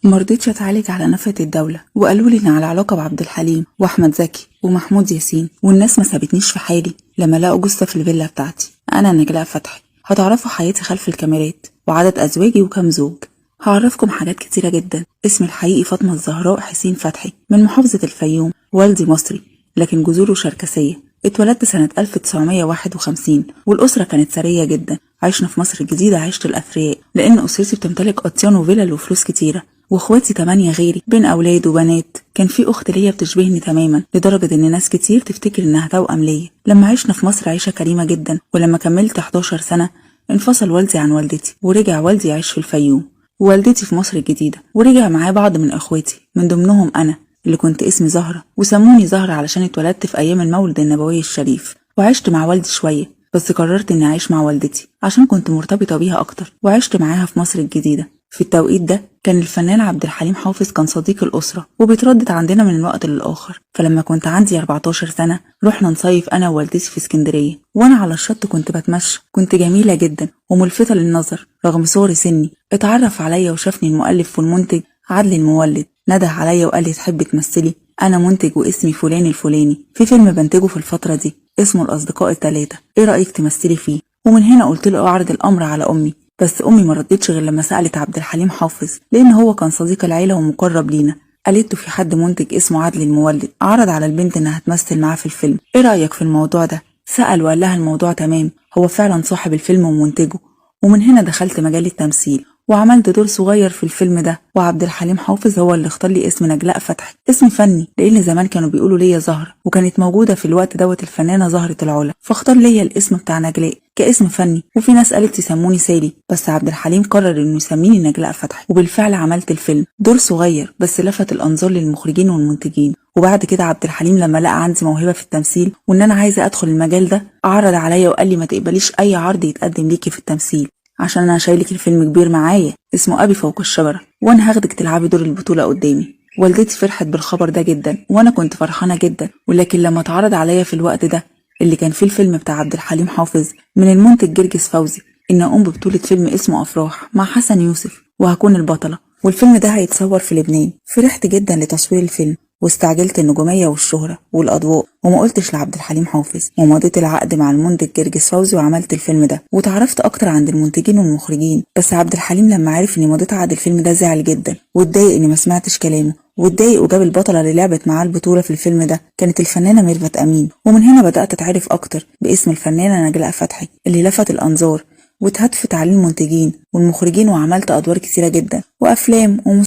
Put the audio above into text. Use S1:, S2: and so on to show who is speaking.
S1: مرضتش اتعالج على نفقة الدولة، وقالوا لي ان على علاقة بعبد الحليم واحمد زكي ومحمود ياسين، والناس ما سابتنيش في حالي لما لقوا جثة في الفيلا بتاعتي. انا نجلاء فتحي، هتعرفوا حياتي خلف الكاميرات وعدد ازواجي وكم زوج. هعرفكم حاجات كتيرة جدا. اسمي الحقيقي فاطمة الزهراء حسين فتحي، من محافظة الفيوم. والدي مصري لكن جذوره شركسية. اتولدت سنة 1951، والأسرة كانت ثرية جدا. عشنا في مصر الجديدة عيشة الأثرياء، لأن أسرتي بتمتلك أطيان وفلل وفلوس كتيرة، واخواتي 8 غيري بين أولاد وبنات. كان في أخت ليا بتشبهني تماما لدرجة إن ناس كتير تفتكر إنها توأم ليا. لما عشنا في مصر عيشة كريمة جدا، ولما كملت 11 سنة انفصل والدي عن والدتي، ورجع والدي يعيش في الفيوم ووالدتي في مصر الجديدة، ورجع معاه بعض من اخواتي من ضمنهم انا اللي كنت اسمي زهرة، وسموني زهرة علشان اتولدت في ايام المولد النبوي الشريف. وعشت مع والدي شوية، بس قررت اني اعيش مع والدتي عشان كنت مرتبطة بيها اكتر، وعشت معاها في مصر الجديدة. في التوقيت ده كان الفنان عبد الحليم حافظ كان صديق الأسرة وبيتردد عندنا من الوقت للآخر. فلما كنت عندي 14 سنة رحنا نصيف أنا ووالدتي في اسكندرية، وأنا على الشط كنت بتمشى. كنت جميلة جدا وملفتة للنظر رغم صغر سني. اتعرف عليا وشافني المؤلف والمنتج عدلي المولد، نده عليا وقال لي تحبي تمثلي؟ أنا منتج واسمي فلان الفلاني، في فيلم بنتجه في الفترة دي اسمه الأصدقاء الثلاثة، إيه رأيك تمثلي فيه؟ ومن هنا قلت له أعرض الأمر على أمي، بس أمي ما ردتش غير لما سألت عبد الحليم حافظ، لأن هو كان صديق العيلة ومقرب لينا. قالت له في حد منتج اسمه عدلي المولد عرض على البنت إنها تمثل معاه في الفيلم، إيه رأيك في الموضوع ده؟ سأل وقال لها الموضوع تمام، هو فعلا صاحب الفيلم ومنتجه. ومن هنا دخلت مجال التمثيل وعملت دور صغير في الفيلم ده، وعبد الحليم حافظ هو اللي اختار لي اسم نجلاء فتحي، اسم فني لان زمان كانوا بيقولوا ليا زهرة، وكانت موجودة في الوقت دوت الفنانة زهرة العلا، فاختار ليا الاسم بتاع نجلاء كاسم فني. وفي ناس قالت يسموني سالي، بس عبد الحليم قرر انه يسميني نجلاء فتحي. وبالفعل عملت الفيلم، دور صغير بس لفت الانظار للمخرجين والمنتجين. وبعد كده عبد الحليم لما لقى عندي موهبة في التمثيل وان انا عايزة ادخل المجال ده، عرض عليا وقال لي ما تقبليش اي عرض يتقدم ليكي في التمثيل، عشان انا شايلك الفيلم كبير معايا اسمه ابي فوق الشجرة، وانا هاخدك تلعبي دور البطولة قدامي. والدتي فرحت بالخبر ده جدا وانا كنت فرحانة جدا، ولكن لما اتعرض عليا في الوقت ده اللي كان فيه الفيلم بتاع عبد الحليم حافظ من المنتج جرجس فوزي ان اقوم ببطولة فيلم اسمه افراح مع حسن يوسف وهكون البطلة، والفيلم ده هيتصور في لبنان، فرحت جدا لتصوير الفيلم واستعجلت النجومية والشهرة والأضواء، وما قلتش لعبد الحليم حافظ، ومضيت العقد مع المنتج جرجس فوزي وعملت الفيلم ده، وتعرفت أكتر عند المنتجين والمخرجين. بس عبد الحليم لما عرف إني مضيت عقد الفيلم ده زعل جدا واتضايق إني ما سمعتش كلامه، واتضايق وجاب البطلة اللي لعبت معاه البطولة في الفيلم ده، كانت الفنانة ميرفت أمين. ومن هنا بدأت أتعرف أكتر باسم الفنانة نجلاء فتحي اللي لفت الأنظار واتهتفت عليه المنتجين والمخرجين، وعملت أدوار كتيرة جدا وأفلام.